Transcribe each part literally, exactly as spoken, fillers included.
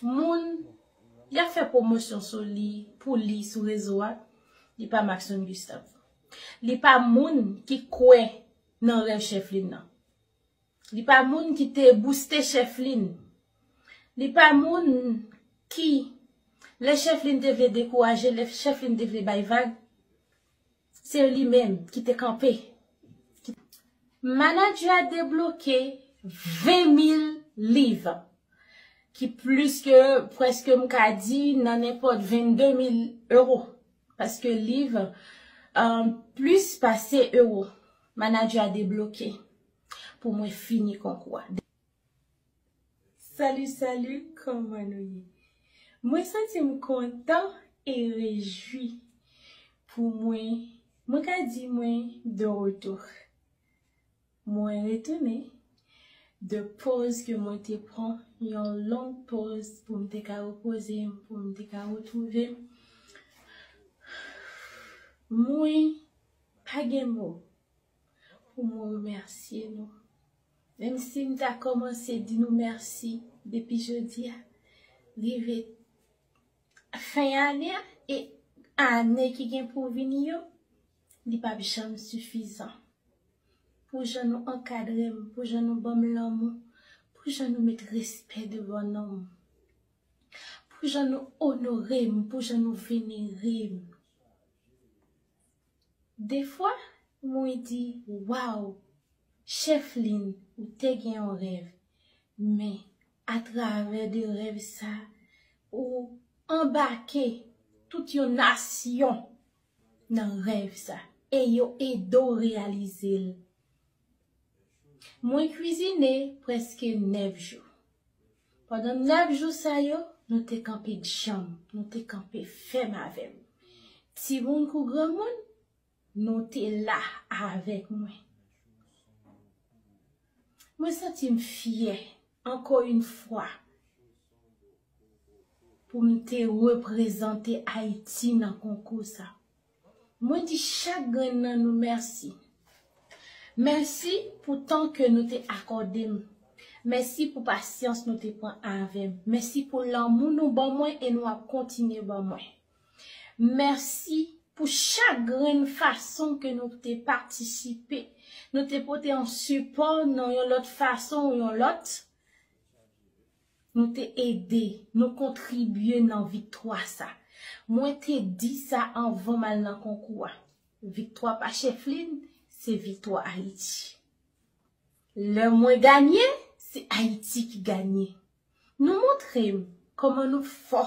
Moun y ap fè pwomosyon sou li, pou li sou rezo a, li pa Maxon Gustave. Li pa moun ki kwè nan rèv Chèflin nan. Li pa moun ki te bouste Chèflin. Li pa moun ki, lè Chèflin te vle dekouraje, lè Chèflin te vle bay vag, se li menm ki te kanpe. Manadjè a debloke ven mil liv, ki plis ke, prèske m ka di, nan nenpòt vennde mil ewo. Paske liv, um, plis pase ewo. Manadjè a debloke pou mwen fini konkou a. Salut, salut, kòman nou ye? Mwen santi m kontan e rejwi pou mwen, mwen ka di mwen de retour. Mwen retounen de pòz ke mwen te pran, yon long pòz pou m te ka repoze m, pou m te ka retwouve m. Mwen pa gen mo pou mwen remèsye nou. Menm si m ta kòmanse di nou mèsi depi jodi a, rive fen ane a, e ane ki gen pou vini yo, li p ap janm sifizan. Pou jan nou ankadre m, pou jan nou ban m lanmou, pou jan nou met respè devan non m, pou jan nou onore m, pou jan nou venere m. Defwa, mwen di, waw, Chèflin, ou te gen yon rèv, men atravè de rèv sa, ou anbake tout yon nasyon nan rèv sa, e yo ede w reyalize l. Mwen kwizine prèske nèf jou. Pandan nèf jou sa yo, nou te kanpe djanm, nou te kanpe fèm avè m. Timoun kou granmoun, nou te la avèk mwen. Mwen santi m fyè, ankò yon fwa, pou m te reprezante Ayiti nan konkou sa. Mwen di chak grenn nan nou mèsi. Mèsi pou tan ke nou te akòde m. Mèsi pou pasyans nou te pran avè m. Mèsi pou lanmou nou ban mwen e nou ap kontinye ban mwen. Mèsi pou chak grenn fason ke nou te patisipe. Nou te pote yon sipò nan yon lòt fason ou yon lòt. Nou te ede, nou kontribye nan viktwa sa. Mwen te di sa anvan m al nan konkou a. Viktwa pa Chèflin, se viktwa Ayiti. Lè mwen ganye, se Ayiti ki ganye. Nou montre m kòman nou fò,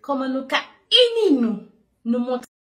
kòman nou ka ini nou. Nou montre